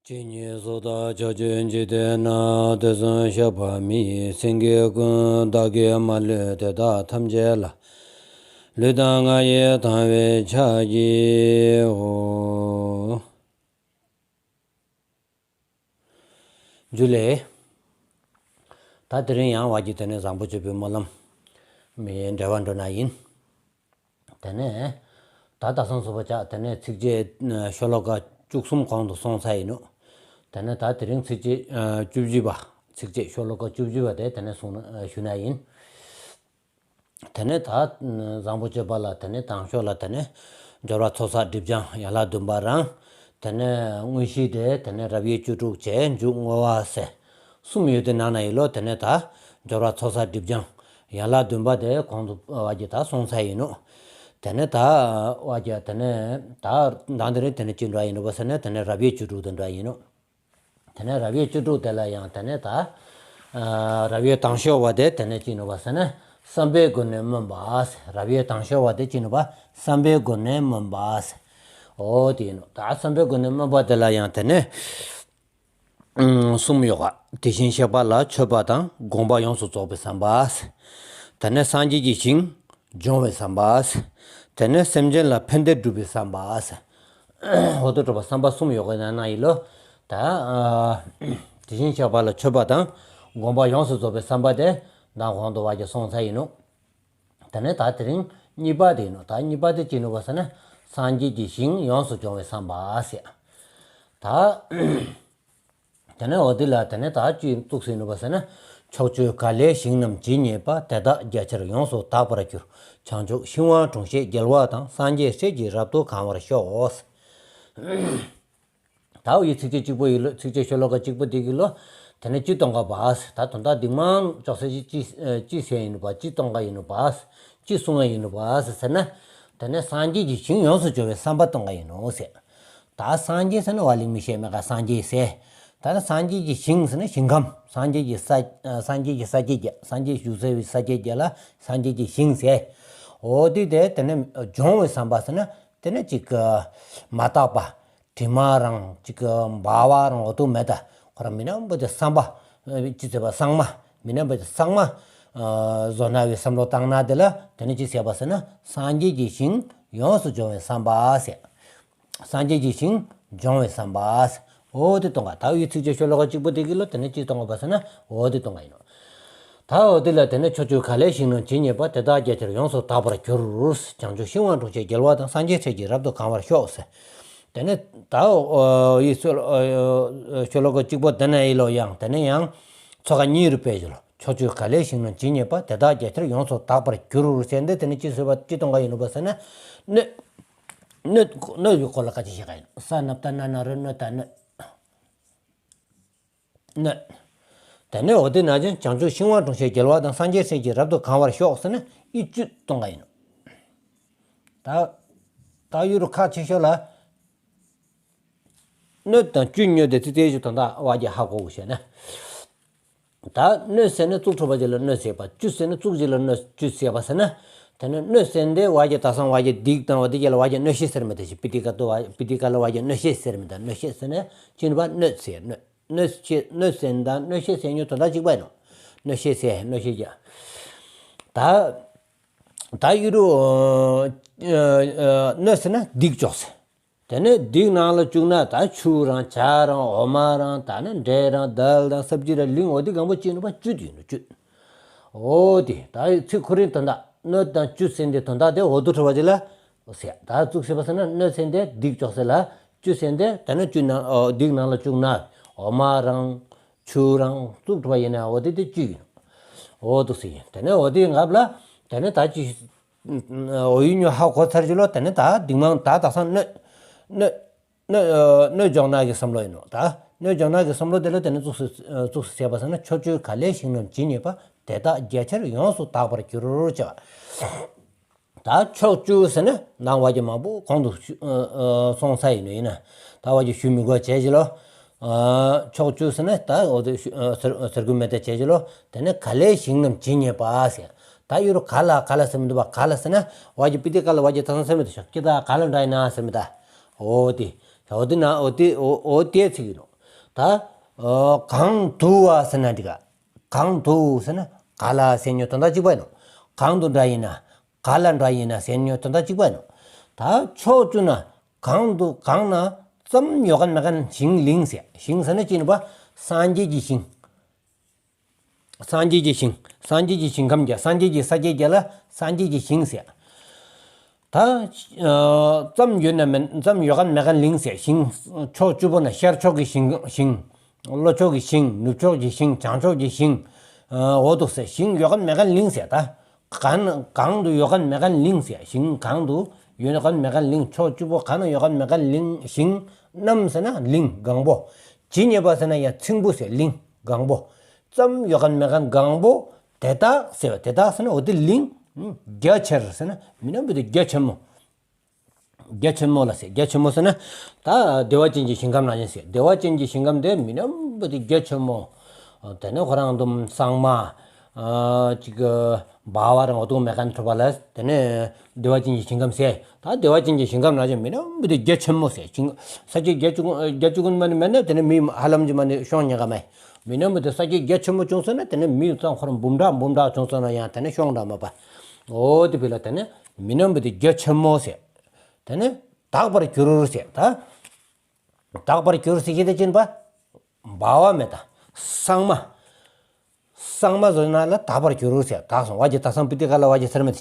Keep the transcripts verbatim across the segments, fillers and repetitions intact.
ཇི་སྙེད་སུ་དག་ཕྱོགས་བཅུའི་འཇིག་རྟེན་ན། དུས་གསུམ་གཤེགས་པ་མི་ཡི་སེང་གེ་ཀུན། བདག་གིས་མ་ལུས་དེ་དག་ཐམས་ཅད་ལ། ལུས་དང་ངག་ཡིད་དང་བས་ཕྱག་བགྱིའོ། ཇུ་ལེ། ད་དེ་རིང་ཡང་བ་གི་དེ་ནས་བཟང་པོ་སྤྱོད་པའི་སྨོན་ལམ་མི་འགྲེལ་བ་འགྲོ་ན་ཡིན། དེ་ནས་ད་ད་སང་སུ་བ་ཅག་དེ་ནས་ཚིགས་བཅད་ཤོ་ལོ་ཀ་བཅུ་གསུམ་གོང་དུ་སོང་ཚར་ཡིན་ནོ། དེ་ནས་ད་དེ་རིང་ཚིགས་བཅད་བཅུ་བཞི་པ། ཚིགས་བཅད་ཤོ་ལོ་ཀ་བཅུ་བཞི་པ་དེ་དེ་ནས་གསུང་ན་ཞུ་ན་ཡིན། དེ་ནས་ད་བཟང་པོ་སྤྱོད་པ་ལ་དེ་ནས་དང་ཤོས་ལ་དེ་ནས་སྦྱོར་བ་ཚོགས་བསགས་སྒྲིབ་སྦྱང་ཡན་ལག་བདུན་པ་རང་། དེ་ནས་དངོས་གཞི་དེ་དེ་ནས་རབ་དབྱེ་བཅུ་དྲུག་བྱས་མཇུག་བསྔོ་བ་ཟེར་གསུམ་ཡོད་དེ་ནང་ན་ཡིན་ལོ། དེ་ནས་ད་སྦྱོར་བ་ཚོགས་བསགས་སྒྲིབ་སྦྱང་ཡན་ལག་བདུན་པ་དེ་གོང་དུ་བ་གི་ད་སོང་ཚར་ཡིན་ནོ། དེ་ནས་ད་བ་གི་དེ་ནས་ད་མདང་དེ་རིང་དེ་ནས་ཅི་འདྲ་ཡིན་ནོ་བ་ཟེར་ན་དེ་ནས་རབ་དབྱེ་བཅུ་དྲུག་དེ་འདྲ་ཡིན་ནོ། དེ་ནས་རབ་དབྱེ་བཅུ་དྲུག་དེ་ལ་ཡང་དེ་ནས་ད་ཨ་རབ་དབྱེ་དང་ཤོས་བ་དེ་དེ་ནས་ཅི་ནུ་བ་ཟེར་ན་བསམ་པའི་སྒོ་ནས་སྨོན་པ་ཟེར། རབ་དབྱེ་དང་ཤོས་བ་དེ་ཅི་ནུ་བ་བསམ་པའི་སྒོ་ནས་སྨོན་པ་ཟེར། འོ་དེ་ཡིན་ནོ། ད་བསམ་པའི་སྒོ་ནས་སྨོན་པ་དེ་ལ་ཡང་དེ་ནས་ཨུམ་གསུམ་ཡོད་ག། དེ་བཞིན་གཤེགས་པ་ལ་མཆོད་པ་དང་། དགོངས་པ་ཡོངས་སུ་རྫོགས་པའི་བསམ་པ་ཟེར། དེ་ནས་སངས་རྒྱས་ཀྱི་ཞིང་སྦྱོང་བའི་བསམ་པ་ཟེར། དེ་ནས་སེམས་ཅན་ལ་ཕན་བདེ་སྒྲུབ་པའི་བསམ་པ་ཟེར། འོ་དོ་གྲུབ་པ་བསམ་པ་གསུམ་ཡོད་ག་ན་ན་ཡིན་ལོ། ད་ཨ་དེ་བཞིན་གཤེགས་པ་ལ་མཆོད་པ་དང་། དགོངས་པ་ཡོངས་སུ་རྫོགས་པའི་བསམ་པ་དེ་མདང་གོང་དུ་བ་གི་སོང་ཚར་ཡིན་ནོ། དེ་ནས་ད་དེ་རིང་གཉིས་པ་དེ་ཡིན་ནོ། ད་གཉིས་པ་དེ་ཅི་ནུ་བ་ཟེར་ན་སངས་རྒྱས་ཀྱི་ཞིང་ཡོངས་སུ་སྦྱོང་བའི་བསམ་པ་ཟེར། ད་དེ་ནས་འོ་དེ་ལ་དེ་ནས་ད་ཅི་གཙུགས་སུ་ཡིན་ནུ་བ་ཟེར་ན། ཕྱོགས་བཅུའི་ག་ལའི་ཞིང་རྣམས་ཇི་སྙེད་པ། དེ་དག་རྒྱ་ཆེར་ཡོངས་སུ་དག་པར་གྱུར། བྱང་ཆུབ་ཤིང་དབང་དྲུང་བཞེས་རྒྱལ་བ་དང་། སངས་རྒྱས་སྲས་ཀྱིས་རབ་ཏུ་གང་བར་ཤོག། ད་འོ་ཡི་ཚིགས་བཅད་གཅིག་པོ་ཡིན་ལོ། ཚིགས་བཅད་ཤོ་ལོ་ཀ་གཅིག་པོ་དེ་གི་ལོ། དེ་ནས་ཅི་གཏོང་ག་བ་ཟེར། ད་དོན་དག་འདི་མང་ཅོག་ཟེར་ཅི་ཅི་ཟེར་ཡིན་ནུ་བ། ཅི་གཏོང་ག་ཡིན་ནུ་བ། ཅི་གསུང་ང་ཡིན་ནུ་བ་ཟེར་ཟེར་ན། དེ་ནས་སངས་རྒྱས་ཀྱི་ཞིང་ཡོངས་སུ་སྦྱོང་བའི་བསམ་པ་གཏོང་ག་ཡིན་ནོ་ཟེར། ད་སངས་རྒྱས་ཟེར་ན་བ་ལིང་མི་ཤེས་མེད་ག་སངས་རྒྱས་ཟེར། ད་ནི་སངས་རྒྱས་ཀྱི་ཞིང་ཟེར་ན་ཞིང་ཁམས། སངས་རྒྱས་ཀྱི་ས་ཨ་སངས་རྒྱས་ཀྱི་ས་བཅད་བརྒྱད། སངས་རྒྱས་བཞུགས་ས་བའི་ས་བཅད་བརྒྱད་ལ་སངས་རྒྱས་ཀྱི་ཞིང་ཟེར། འོ་དེ་དེ་དེ་ནས་སྦྱོང་བའི་བསམ་པ་ཟེར་ན་དེ་ནས་ཅིག་མ་དག་པ། དྲི་མ་རང་ཅིག་འབའ་བ་རང་འོ་དུ་མེད་ད། ཁོ་རང་མི་ན་འབུ་དེ་བསམ་པ་ཅི་ཟེར་བ་གཙང་མ། མི་ན་འབུ་དེ་གཙང་མ་བཟོ་ན་བའི་བསམ་བློ་བཏང་ན་དེ་ལ་དེ་ནས་ཅི་ཟེར་བ་ཟེར་ན་སངས་རྒྱས་ཀྱི་ཞིང་ཡོངས་སུ་སྦྱོང་བའི་བསམ་པ་ཟེར། སངས་རྒྱས་ཀྱི་ཞིང་སྦྱོང་བའི་བསམ་པ། འོ་དེ་གཏོང་ག། ད་འོ་ཡི་ཚིགས་བཅད་ཤོ་ལོ་ཀ་གཅིག་པོ་དེ་གི་ལོ། དེ་ནས་ཅི་གཏོང་ག་བ་ཟེར་ན་འོ་དེ་གཏོང་ག་ཡིན་ནོ། ད་འོ་དེ་ལ་དེ་ནས་ཕྱོགས་བཅུའི་ག་ལའི་ཞིང་རྣམས་ཇི་སྙེད་པ། དེ་དག་རྒྱ་ཆེར་ཡོངས་སུ་དག་པར་གྱུར། བྱང་ཆུབ་ཤིང་དབང་དྲུང་བཞེས་རྒྱལ་བ་དང་། སངས་རྒྱས་སྲས་ཀྱིས་རབ་ཏུ་གང་བར་ཤོག་ཟེར། དེ་ནས་ད་འོ་ཡི་ཤོ་ཤོ་ལོ་ཀ་གཅིག་པོ་དེ་ནས་ཡི་ལོ། ཡང་དེ་ནས་ཡང་ཚོ་ཀ་གཉིས་རུ་སྤེལ་གྱི་ལོ། ཕྱོགས་བཅུའི་ག་ལའི་ཞིང་རྣམས་ཇི་སྙེད་པ། དེ་དག་རྒྱ་ཆེར་ཡོངས་སུ་དག་པར་གྱུར་ཟེར་འདི་དེ་ནས་ཅི་ཟེར་བ་ཅི་གཏོང་ག་ཡིན་ནུ་བ་ཟེར་ན། སྣོད། སྣོད་སྣོད་ཀྱི་སྐོར་ལ་ག་ཅི་བཤད་ག་ཡིན། ས་ན་བཏགས་སྣ་ན་རོ་སྣོད་དང་སྣོད། སྣོད། དེ་ནས་འོ་དེ་ན་ཅང་བྱང་ཆུབ་ཤིང་དབང་དྲུང་བཞེས་རྒྱལ་བ་དང་། སངས་རྒྱས་སྲས་ཀྱིས་རབ་ཏུ་གང་བར་ཤོག་ཟེར་ན་ཡི་བཅུད་གཏོང་ག་ཡིན་ནོ། ད་ད་ཡུ་རུ་ཁག་ཆེ་ཤོས་ལ། སྣོད་དང་བཅུད་སྨྱོས་ཏེ་ཙི་ཙི་ཞིག་དོན་དག་བ་གི་ཧ་གོ་དགོས་ཤེ་ན། ད་སྣོད་ཟེར་ན་གཙུག་གྲུབ་པ་ཅིག་ལ་སྣོད་ཟེར་བ། བཅུད་ཟེར་ན་གཙུག་ཅིག་ལ་སྣོད་བཅུད་ཟེར་བ་ཟེར་ན། དེ་ནས་སྣོད་ཟེར་འདི་བ་གི་ད་སང་བ་གི་སྡིག་དང་བ་དེ་གྱད་ལ་བ་གི་སྣོད་ཤེས་ཟེར་མི་ད་ཞིག་པི་ཏི་ཀ་དུ་བ་པི་ཏི་ཀ་ལ་བ་གི་སྣོད་ཤེས་ཟེར་མི་ད། སྣོད་ཤེས་ཟེར་ན་ཅི་ནི་བ་སྣོད་ཟེར། སྣོད་སྣོད་ཤེས་སྣོད་ཟེར་ད་སྣོད་ཤེས་ཟེར་ཉོ་དོན་དག་གཅིག་པ་ཡིན་ནོ། སྣོད་ཤེས་ཟེར་སྣོད་ཤེས་ཀྱི། ད་ད་ཡུ་རུ་སྣོད་ཟེར་ན་སྡིག་ཅོག་ཟེར། དེ་ནས་སྡིག་ནང་ལ་བཅུག་ན་ད་ཆུ་རང་ཇ་རང་འོ་མ་རང་ད་ནི་འབྲས་རང་དལ་དང་སབ་ཇི་རང་ལིང་འོ་དེ་གང་པོ་ཅི་ནི་བ་བཅུད་ཡིན་ནོ་བཅུད། འོ་དེ་ད་ཚིག་ཁོ་རའི་དོན་དག་སྣོད་དང་བཅུད་ཟེར་འདི་དོན་དག་དེ་འོ་དུ་ཁྲོ་བ་ཅིག་ལ་ཟེར། ད་གཙུག་ཟེར་བ་ཟེར་ན་སྣོད་ཟེར་འདི་སྡིག་ཅོག་ཟེར་ལ་བཅུད་ཟེར་འདི་ད་ནི་བཅུད་ནང་འོ་སྡིག་ནང་ལ་བཅུག་ན་འོ་མ་རང་ཆུ་རང་གཙུག་ཁྲོ་བ་ཡིན་ན་འོ་དེ་དེ་བཅུད་ཡིན་ནོ། འོ་དུ་ཟེར་ཡིན། དེ་ནས་འོ་དེ་ངབ་ལ་དེ་ནས་ད་ཅི། འོ་ཡུལ་ཉོ་ཧ་གོ་ཚར་གྱི་ལོ། དེ་ནས་ད་སྡིག་མང་ད་ད་སང་སྣོད་སྣོད་སྣོད་སྣོད་འཇོག་ན་གི་བསམ་བློ་ཡིན་ནོ། ད་སྣོད་འཇོག་ན་གི་བསམ་བློ་དེ་ལ་དེ་ནས་གཙུགས་སུ་གཙུགས་སུ་ཟེར་བ་ཟེར་ན་ཕྱོགས་བཅུའི་ག་ལའི་ཞིང་རྣམས་ཇི་སྙེད་པ། དེ་དག་རྒྱ་ཆེར་ཡོངས་སུ་དག་པར་གྱུར་ཅེས། ད་ཕྱོགས་བཅུ་ཟེར་ན་ནང་བ་གི་མང་པོ་གོང་དུ་སོང་ཚར་ཡིན་ནོ། ཡིན་ན་ད་བ་གི་ཞུ་མི་དགོས་བྱས་གྱི་ལོ། ཕྱོགས་བཅུ་ཟེར་ན་ད་འོ་དེ་ཟེར་དགོས་མེད་དེ་བྱས་གྱི་ལོ། དེ་ནས་ག་ལའི་ཞིང་རྣམས་ཇི་སྙེད་པ་ཟེར། ད་ཡུ་རུ་ག་ལ་ག་ལ་ཟེར་མི་འདུག་བ། ག་ལ་ཟེར་ན་བ་གི་པི་ཏི་ཀ་ལ་བ་གི་ད་སང་ཟེར་མི་འདུག་ཤོག་ཀི་ད་ག་ལ་འདྲ་ཡིན་ན་ཟེར་མི་ད། འོ་དེ་འོ་དེ་ན་འོ་དེ་འོ་འོ་དེ་ཚིག་ཡིན་ནོ། ད་གང་དུ་བ་ཟེར་ན་འགྲིག་ག་གང་དུ་ཟེར་ན་ག་ལ་ཟེར་ཉོ་དོན་དག་གཅིག་པ་ཡིན་ནོ། གང་དུ་འདྲ་ཡིན་ན་ག་ལ་འདྲ་ཡིན་ན་ཟེར་ཉོ་དོན་དག་གཅིག་པ་ཡིན་ནོ། ད་ཕྱོགས་བཅུ་ན་གང་དུ་གང་ན་ཙམ་ཡོད་མཁན་མེད་མཁན་ཞིང་ལིང་ཟེར། ཞིང་ཟེར་ན་ཅི་ཡིན་པ། སངས་རྒྱས་ཀྱི་ཞིང་། སངས་རྒྱས་ཀྱི་ཞིང་། སངས་རྒྱས་ཀྱི་ཞིང་ཁམས་བརྒྱད། སངས་རྒྱས་ཀྱི་ས་བརྒྱད་བརྒྱད་ལ་སངས་རྒྱས་ཀྱི་ཞིང་ཟེར། ད་ཙམ་ཡོད་ན་མེད་ཙམ་ཡོད་མཁན་མེད་མཁན་ལིང་ཟེར། ཞིང་ཕྱོགས་བཅུ་པོ་ན་ཤར་ཕྱོགས་ཀྱི་ཞིང་ཞིང་། ལྷོ་ཕྱོགས་ཀྱི་ཞིང་། ནུབ་ཕྱོགས་ཀྱི་ཞིང་། བྱང་ཕྱོགས་ཀྱི་ཞིང་། འོ་འདུག་ཟེར། ཞིང་ཡོད་མཁན་མེད་མཁན་ལིང་ཟེར། ད་གང་གང་དུ་ཡོད་མཁན་མེད་མཁན་ལིང་ཟེར། ཞིང་གང་དུ་ཡོད་མཁན་མེད་མཁན་ལིང་། ཕྱོགས་བཅུ་པོ་གང་ན་ཡོད་མཁན་མེད་མཁན་ལིང་། ཞིང་རྣམས་ཟེར་ན་ལིང་གང་པོ། ཇི་སྙེད་པ་ཟེར་ན་ཡང་ཚིང་པོ་ཟེར། ལིང་གང་པོ། ཙམ་ཡོད་མཁན་མེད་མཁན་གང་པོ། དེ་དག་ཟེར་བ། དེ་དག་ཟེར་ན་འོ་དེ་ལིང་རྒྱ་ཆེར་ཟེར་ན་མི་རྣམས་པོ་དེ་རྒྱ་ཆེན་མོ། རྒྱ་ཆེན་མོ་ལ་ཟེར། རྒྱ་ཆེན་མོ་ཟེར་ན་ད་བདེ་བ་ཅན་གྱི་ཞིང་ཁམས་ནང་བཞིན་ཟེར། བདེ་བ་ཅན་གྱི་ཞིང་ཁམས་དེ་མི་རྣམས་པོ་དེ་རྒྱ་ཆེན་མོ། དེ་ནས་ཁོ་རང་དུ་གཙང་མ། ཅིག་འབར་བ་རང་འོ་དུ་མེད་མཁན་འཕྲོད་པ་ལ་དེ་ནས་བདེ་བ་ཅན་གྱི་ཞིང་ཁམས་ཟེར། ད་བདེ་བ་ཅན་གྱི་ཞིང་ཁམས་ནང་བཞིན་མི་རྣམས་པོ་དེ་རྒྱ་ཆེན་མོ་ཟེར། ཞིང་ས་ཆ་བརྒྱད་ཅུ་ཀུན་བརྒྱད་ཅུ་ཀུན་མ་ནི་མེད་ན་དེ་ནས་མི་ཧ་ལམ་གྱི་མ་ནི་ཤོང་ཉེན་ཁ་མེད། མི་རྣམས་པོ་དེ་ས་ཆ་བརྒྱ་ཆེན་མོ་བྱུང་སོང་ན་དེ་ནས་མི་ཙམ་ཁོ་རང་འབུམ་ཕྲག་འབུམ་ཕྲག་བྱུང་སོང་ན་ཡང་དེ་ནས་ཤོང་འདྲ་མ་པ། འོ་དེ་བས་ལ་དེ་ནས་མི་རྣམས་པོ་དེ་རྒྱ་ཆེན་མོ་ཟེར། དེ་ནས་དག་པར་གྱུར་ཟེར། ད་དག་པར་གྱུར་ཟེར་གྱི་དེ་ཅི་ཡིན་པ། འབར་བ་མེད་ད། གཙང་མ། གཙང་མ་བཟོས་ན་ལ་དག་པར་གྱུར་ཟེར། དག་སོང་བ་ཅི་དག་སང་པི་ཏི་ཀ་ལ་བ་ཅི་ཟེར་མི་དེ་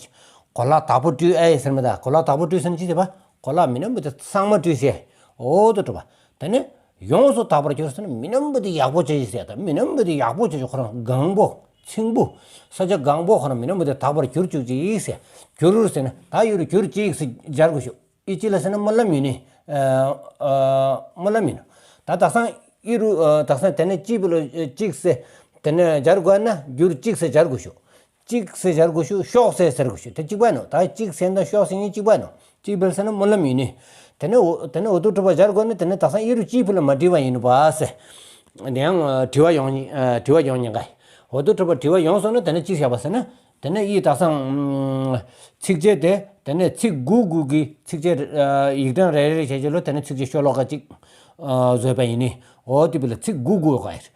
གོ་ལ་དག་པོ་སྤྲུལ་ཨེ་ཟེར་མི་ད། གོ་ལ་དག་པོ་སྤྲུལ་ཟེར་ན་ཅི་ཟེར་བ། གོ་ལ་མི་རྣམས་པོ་དེ་གཙང་མ་སྤྲུལ་ཟེར། འོ་དོ་གྲུབ་པ། དེ་ནས་ཡོངས་སུ་དག་པར་གྱུར་ཟེར་ན་མི་རྣམས་པོ་དེ་ཡག་པོ་བྱེད་ཟེར། ད་མི་རྣམས་པོ་དེ་ཡག་པོ་བྱེད་ཁོ་རང་གང་པོ་ཚིང་པོ། ས་ཆ་གང་པོ་ཁོ་རང་མི་རྣམས་པོ་དེ་དག་པར་གྱུར་བཅུག་ཅིག་ཟེར། གྱུར་ཟེར་ན་ད་ཡོད་རུ་གྱུར་ཅིག་ཟེར་སྦྱར་དགོས་ཤོག་ཨི་ཅི་ལ་ཟེར་ན་སྨོན་ལམ་ཡིན་ནི། སྨོན་ལམ་ཡིན་ནོ། ད་དག་སང་ཨི་རུ་དག་སང་དེ་ནས་ཅི་བུ་ལ་ཅིག་ཟེར། དེ་ནས་སྦྱར་དགོས་ན་གྱུར་ཅིག་ཟེར་སྦྱར་དགོས་ཤོག་ཅིག་ཟེར་སྦྱར་དགོས་ཤོག་ཤོག་ཟེར་ཟེར་དགོས་ཤོག་དེ་གཅིག་པ་ཡིན་ནོ། ད་ཅིག་ཟེར་དང་ཤོག་ཟེར་གཉིས་གཅིག་པ་ཡིན་ནོ། ཅི་བུ་ལ་ཟེར་ན་སྨོན་ལམ་ཡིན་ནི། དེ་ནས་འོ་དེ་ནས་འོ་དོ་གྲུབ་པ་སྦྱར་དགོས་ན་དེ་ནས་དག་སང་ཨི་རུ་ཅི་བུ་ལ་མ་བྲིས་པ་ཡིན་ནོ་པ་ཟེར། དེ་ཡང་དྲི་བ་ཡོང་དྲི་བ་ཡོང་ཉེན་ཁ། འོ་དོ་གྲུབ་པ་དྲི་བ་ཡོང་སོང་ན་དེ་ནས་ཅི་བྱས་པ་ཟེར་ན། དེ་ནས་ཨི་དག་སང་ཚིགས་བཅད་དེ་དེ་ནས་ཚིག་དགུ་དགུ་གི་ཚིགས་བཅད་ཡིག་ཕྲེང་རེ་རེ་བྱས་ཀྱི་ལོ་དེ་ནས་ཚིགས་བཅད་ཤོ་ལོ་ཀ་གཅིག་བཟོས་པ་ཡིན་ནི། འོ་དེ་བས་ལ་ཚིག་དགུ་དགུ་ག་ཡིར།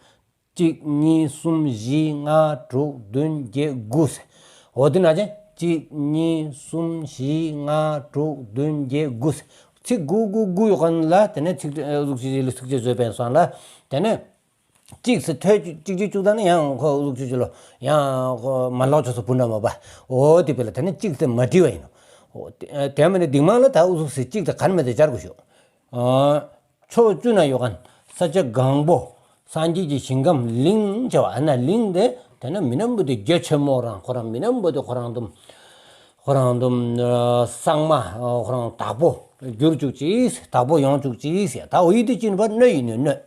གཅིག་གཉིས་གསུམ་བཞི་ལྔ་དྲུག་བདུན་བརྒྱད་དགུ་ཟེར། འོ་དེ་ན་ཅན་གཅིག་གཉིས་གསུམ་བཞི་ལྔ་དྲུག་བདུན་བརྒྱད་དགུ་ཟེར། ཚིག་དགུ་དགུ་དགུ་ཡོད་མཁན་ལ་དེ་ནས་ཚིག་ཨ་ཟུག་ཅིག་ལ་ཚིགས་བཅད་བཟོས་པ་ཡིན་སོང་ལ་དེ་ནས། གཅིག་ཟེར་ཐོས་གཅིག་གཅིག་བཅུག་ད་ནི་ཡང་ཁོ་ལུག་ཆུ་ཆུ་ལོ་ཡང་ཁོ་མ་ལོག་ཆོག་སོ་བུ་འདྲ་མ་པ། འོ་དེ་བས་ལ་དེ་ནི་གཅིག་ཟེར་མ་བྲིས་པ་ཡིན་ནོ། འོ་དེ་དེ་མ་ནི་དིང་མང་ལ་ད་ཨུ་ཟུག་ཟེར་གཅིག་དེ་གར་མེད་དེ་སྦྱར་དགོས་ཤོག་ཕྱོགས་བཅུ་ན་ཡོད་མཁན་ས་ཆ་གང་པོ་སངས་རྒྱས་ཀྱི་ཞིང་ཁམས་གླིང་བྱ་བ་ཨ་ན་གླིང་དེ་དེ་ན་མི་རྣམས་པོ་དེ་རྒྱ་ཆེན་མོ་རང་ཁོ་རང་མི་རྣམས་པོ་དེ་ཁོ་རང་དུ་ཁོ་རང་དུ་གཙང་མ་ཁོ་རང་དག་པོ་གྱུར་བཅུག་ཅིག་དག་པོ་ཡོང་བཅུག་ཅིག་ཟེར། ད་འོ་ཡི་དེ་ཅི་ཡིན་པ་སྣོད་ཡིན་ནོ་སྣོད།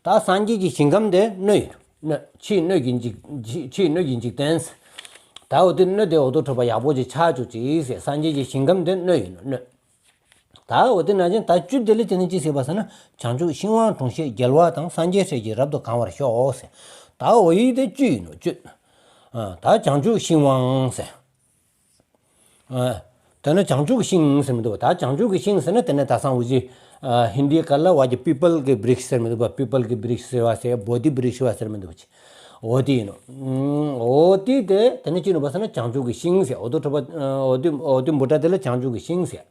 ད་སངས་རྒྱས་ཀྱི་ཞིང་ཁམས་དེ་སྣོད་ཡིན་ནོ། ཕྱིའི་སྣོད་ཀྱི་འཇིག་ཕྱིའི་སྣོད་ཀྱི་འཇིག་རྟེན་ཟེར། ད་འོ་དེ་སྣོད་དེ་འོ་དོ་གྲུབ་པ་ཡག་པོ་ཅིག་ཆགས་བཅུག་ཅིག་ཟེར། སངས་རྒྱས་ཀྱི་ཞིང་ཁམས་དེ་སྣོད་ཡིན་ནོ་སྣོད། ད་འོ་དེ་ན་ཅན་ད་བཅུད་དེ་ལས་དེ་ནི་ཅི་ཟེར་བ་ཟེར་ན་བྱང་ཆུབ་ཤིང་དབང་དྲུང་བཞེས་རྒྱལ་བ་དང་སངས་རྒྱས་སྲས་ཀྱིས་རབ་ཏུ་གང་བར་ཤོག་ཟེར། ད་འོ་ཡི་དེ་བཅུད་ཡིན་ནོ་བཅུད། ད་བྱང་ཆུབ་ཤིང་དབང་ཟེར། ཨ། དེ་ནི་བྱང་ཆུབ་ཀྱི་ཤིང་ཟེར་མི་འདུག་པ། ད་བྱང་ཆུབ་ཀྱི་ཤིང་ཟེར་ན་དེ་ནི་ད་སང་འུ་ཅི་ཧིན་དིའི་སྐད་ལ་བ་ཀྱི་པི་པལ་གི་བྲིགས་ཟེར་མི་འདུག་པ། པི་པལ་གི་བྲིགས་ཟེར་བ་ཟེར་བོ་དྷི་བྲིགས་ཟེར་བ་ཟེར་མི་འདུག་པ། འོ་དེ་ཡིན་ནོ། འོ་དེ་དེ་དེ་ནི་ཅི་ཡིན་པ་ཟེར་ན་བྱང་ཆུབ་ཀྱི་ཤིང་ཟེར། འོ་དོ་གྲུབ་པ་འོ་དེ་འོ་དེ་བུ་ཏྲ་དེ་ལ་བྱང་ཆུབ་ཀྱི་ཤིང་ཟེར།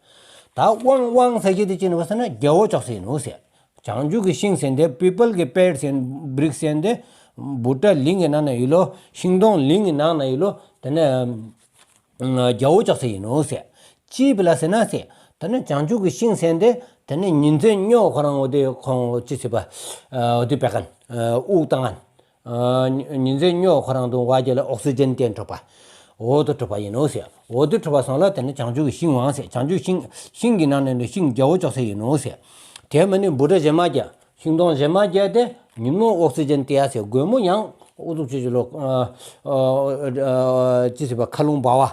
ད་དབང་དབང་ཟེར་གྱི་དེ་ཅི་ཡིན་པ་ཟེར་ན་རྒྱལ་པོ་ཅོག་ཙེ་ཡིན་ནོ་ཟེར། བྱང་ཆུབ་ཀྱི་ཤིང་ཟེར་དེ་པི་པལ་གི་པེ་ཌ་ཟེར་བྲིགས་ཟེར་དེ་བུ་ཏྲ་གླིང་གི་ནང་ན་ཡོད་ལོ། ཤིང་སྡོང་གླིང་གི་ནང་ན་ཡོད་ལོ། དེ་ནས་རྒྱལ་པོ་ཅོག་ཙེ་ཡིན་ནོ་ཟེར། ཅི་བས་ལ་ཟེར་ན་ཟེར། དེ་ནས་བྱང་ཆུབ་ཀྱི་ཤིང་ཟེར་དེ་དེ་ནས་ཉིན་མཚན་སྨྱོ་ཁོ་རང་འོ་དེ་ཁོང་ཅི་ཟེར་བ། འོ་དེ་པེ་ཀན་དབུགས་བཏང་ཨན། ཉིན་མཚན་སྨྱོ་ཁོ་རང་དུ་བ་རྒྱལ་ལ་ཨོག་སི་ཇན་བསྟེན་གྲུབ་པ། འོ་དོ་གྲུབ་པ་ཡིན་ནོ་ཟེར། འོ་དོ་གྲུབ་པ་སོང་ལ་དེ་ནི་བྱང་ཆུབ་ཀྱི་ཤིང་དབང་ཟེར། བྱང་ཆུབ་ཤིང་ཤིང་གི་ནང་ནས་ནི་ཤིང་རྒྱལ་པོ་ཅོག་ཙེ་ཡིན་ནོ་ཟེར། དེ་མ་ནི་བུ་ཏྲ་གཞན་མ་རྒྱལ། ཤིང་སྡོང་གཞན་མ་རྒྱལ་ཏེ་ཉིན་མོ་ཨོག་སི་ཇན་བསྟེན་ཡ་ཟེར། དགོང་མོ་ཡང་ཨུ་ཚུགས་ཆུ་ཆུ་ལོ། ཅི་ཟེར་བ་ཁ་རླུང་འབར་བ།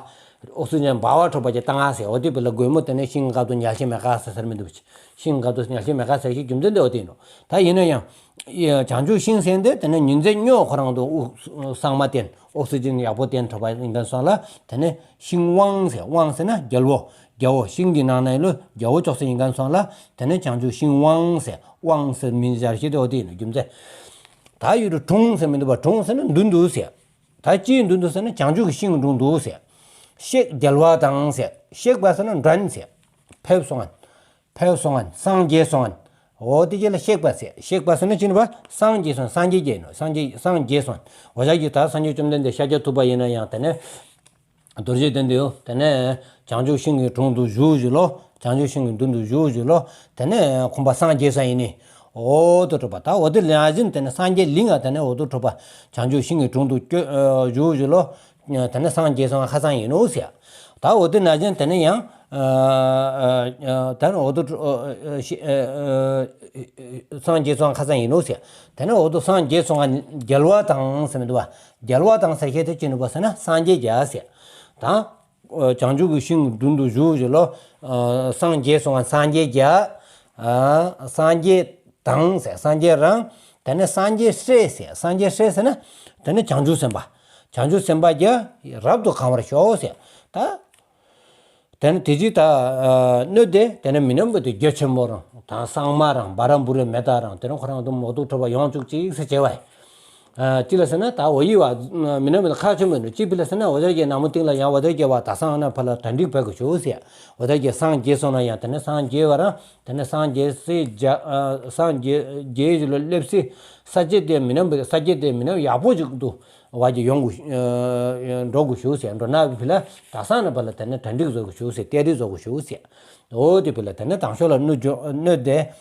ཨོག་སི་ཇན་འབར་བ་འཕྲོག་པ་ཅིག་བཏང་ཡ་ཟེར། འོ་དེ་བས་ལ་དགོང་མོ་དེ་ནས་ཤིང་སྐབས་དུ་ཉལ་ཤེས་མེད་ག་ཟེར་ཟེར་མི་འདུག་པ། ཤིང་སྐབས་དུ་ཉལ་ཤེས་མེད་ག་ཟེར་ཞིག་རྒྱུ་མཚན་དེ་འོ་དེ་ཡིན་ནོ། ད་ཡིན་ན་ཡང་། བྱང་ཆུབ་ཤིང་ཟེར་དེ་དེ་ནས་ཉིན་མཚན་སྨྱོ་ཁོ་རང་དུ་དབུགས་གཙང་མ་བསྟེན་ཨོག་སི་ཇན་ཡག་པོ་བསྟེན་འཕྲོག་པ་ཡིན་མཁན་སོང་ལ་དེ་ནས་ཤིང་དབང་ཟེར། དབང་ཟེར་ན་རྒྱལ་པོ། རྒྱལ་པོ་ཤིང་གི་ནང་ན་ཡོད་ལོ། རྒྱལ་པོ་ཅོག་ཙེ་ཡིན་མཁན་སོང་ལ་དེ་ནས་བྱང་ཆུབ་ཤིང་དབང་ཟེར། དབང་ཟེར་མིང་སྦྱར་ཤེས་དེ་འོ་དེ་ཡིན་ནོ་རྒྱུ་མཚན། ད་ཡོད་དོ་དྲུང་ཟེར་མི་འདུག་པ། དྲུང་ཟེར་ན་མདུན་དུ་ཟེར། ད་ཅིའི་མདུན་དུ་ཟེར་ན་བྱང་ཆུབ་ཀྱི་ཤིང་གི་དྲུང་དུ་ཟེར། གཤེགས་རྒྱལ་བ་དང་ཟེར། གཤེགས་པ་ཟེར་ན་འགྲན་ཟེར། ཕེབས་སོང་ངན། ཕེབས་སོང་ངན། སངས་རྒྱས་སོང་ངན། འོ་དེ་རྗེས་ལ་གཤེགས་པ་ཟེར། གཤེགས་པ་ཟེར་ན་ཅི་ནི་བ། སངས་རྒྱས་སོང་། སངས་རྒྱས་རྒྱས་ནོ། སངས་རྒྱས་སངས་རྒྱས་སོང་། འོ་ཞག་གི་ད་སངས་རྒྱས་བཅོམ་ལྡན་འདས་ཤཱཀྱ་ཐུབ་པ་ཡིན་ན་ཡང་དེ་ནས། རྡོ་རྗེ་གདན་དུ་དེ་ནས་བྱང་ཆུབ་ཤིང་གི་དྲུང་དུ་བཞུགས་བཞུགས་ལོ། བྱང་ཆུབ་ཤིང་གི་མདུན་དུ་བཞུགས་བཞུགས་ལོ། དེ་ནས་ཁོང་པ་སངས་རྒྱས་ས་ཡིན་ནི། འོ་དོ་གྲུབ་པ། ད་འོ་དེ་ལ་བཞིན་དེ་ནས་སངས་རྒྱས་ལིང་ང་དེ་ནས་འོ་དོ་གྲུབ་པ། བྱང་ཆུབ་ཤིང་གི་དྲུང་དུ་བསྐྱོད་བཞུགས་བཞུགས་ལོ། དེ་ནས་སངས་རྒྱས་སོང་ཁ་སང་ཡིན་ནོ་ཟེར། ད་འོ་དེ་ན་བཞིན་དེ་ནས་ཡང་། ད་ནི་འོ་དོ་སངས་རྒྱས་སོང་ཁ་སང་ཡིན་ནོ་ཟེར། དེ་ནས་འོ་དོ་སངས་རྒྱས་སོང་རྒྱལ་བ་དང་ཟེར་མི་འདུག་པ། རྒྱལ་བ་དང་ཟེར་ཤེས་དེ་ཅི་ནི་བ་ཟེར་ན་སངས་རྒྱས་རྒྱལ་ཟེར། ད། བྱང་ཆུབ་ཀྱི་ཤིང་མདུན་དུ་བཞུགས་བཞུགས་ལོ། སངས་རྒྱས་སོང་ང་སངས་རྒྱས་རྒྱལ། སངས་རྒྱས་དང་ཟེར། སངས་རྒྱས་རང་། དེ་ནས་སངས་རྒྱས་སྲས་ཟེར། སངས་རྒྱས་སྲས་ཟེར་ན། དེ་ནས་བྱང་ཆུབ་སེམས་དཔའ། བྱང་ཆུབ་སེམས་དཔའ་རྒྱལ་རབ་ཏུ་གང་བར་ཤོག་ཟེར། ད། དེ་ནས་དེ་ཅི་ད། སྣོད་དེ་དེ་ནས་མི་ནམ་བུ་དེ་རྒྱ་ཆེན་པོ་རང་དང་སངས་མ་རང་བ་ར་བུ་རེ་མེ་ཏ་རང་དེ་རང་ཁོ་རང་དུ་མོ་ཏུ་ཁྲོ་བ་ཡོང་བཅུག་ཅིག་ཟེར་བྱས་པ། ཅི་ལ་ཟེར་ན་ད་འོ་ཡི་བ་མི་ན་མི་ན་ཁ་ཆེན་པོ་ནི་ཅི་ཕི་ལ་ཟེར་ན་འོ་དར་གྱི་ནག་མོ་སྟེང་ལ་ཡང་འོ་དར་གྱི་བ་ད་སང་ན་ཕ་ལ་གྲ་འགྲིག་བས་གོ་ཞུ་ཟེར། འོ་དར་གྱི་སངས་རྒྱས་སོང་ན་ཡང་དེ་ནས་སངས་རྒྱས་བ་རང་དེ་ནས་སངས་རྒྱས་སྲས་རྒྱ་སངས་རྒྱས་རྒྱས་ལ་སླེབས་སྲིད། ས་སྐྱེ་དེ་མི་ན་ས་སྐྱེ་དེ་མི་ན་ཡག་པོ་ཅིག་ཏུ་བ་གྱི་ཡོང་གོ་འགྲོ་གོ་ཞུ་ཟེར། འགྲོ་ན་ཕི་ལ་ད་སང་ན་ཕ་ལ་དེ་ནས་གྲ་འགྲིག་བཟོ་གོ་ཞུ་ཟེར། གཏེར་རི་བཟོ་གོ་ཞུ་ཟེར། འོ་དེ་ཕི་ལ་དེ་ནས་དང་ཤོག་ལ་སྣོད་སྣོད་དེ།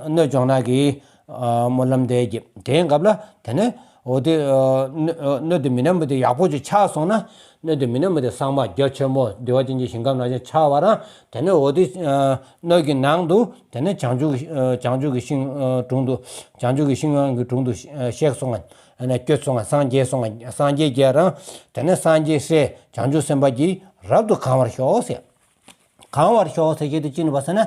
སྣོད་སྦྱོང་ན་གི་སྨོན་ལམ་དེ་གི་དེའི་སྐབས་ལ་དེ་ནས་འོ་དེ་སྣོད་དེ་མི་ནམ་བུ་དེ་ཡག་པོ་ཅིག་ཆགས་སོང་ན། སྣོད་དེ་མི་ནམ་བུ་དེ་སངས་མ་རྒྱ་ཆེན་པོ་བདེ་བ་ཅན་གྱི་ཞིང་ཁམས་ནང་བཞིན་ཆགས་པ་རང་དེ་ནས་འོ་དེ་སྣོད་ཀྱི་ནང་དུ་དེ་ནས་བྱང་ཆུབ་བྱང་ཆུབ་ཀྱི་ཤིང་དྲུང་དུ་བྱང་ཆུབ་ཀྱི་ཤིང་གི་དྲུང་དུ་གཤེགས་སོང་ང་། སྐྱོད་སོང་ང་། སངས་རྒྱས་སོང་ང་། སངས་རྒྱས་རྒྱལ་རང་དེ་ནས་སངས་རྒྱས་སྲས་བྱང་ཆུབ་སེམས་དཔའ་གྱིས་རབ་ཏུ་གང་བར་ཤོག་ཟེར། གང་བར་ཤོག་ཟེར་གྱི་དེ་ཅི་ནི་བ་ཟེར་ན།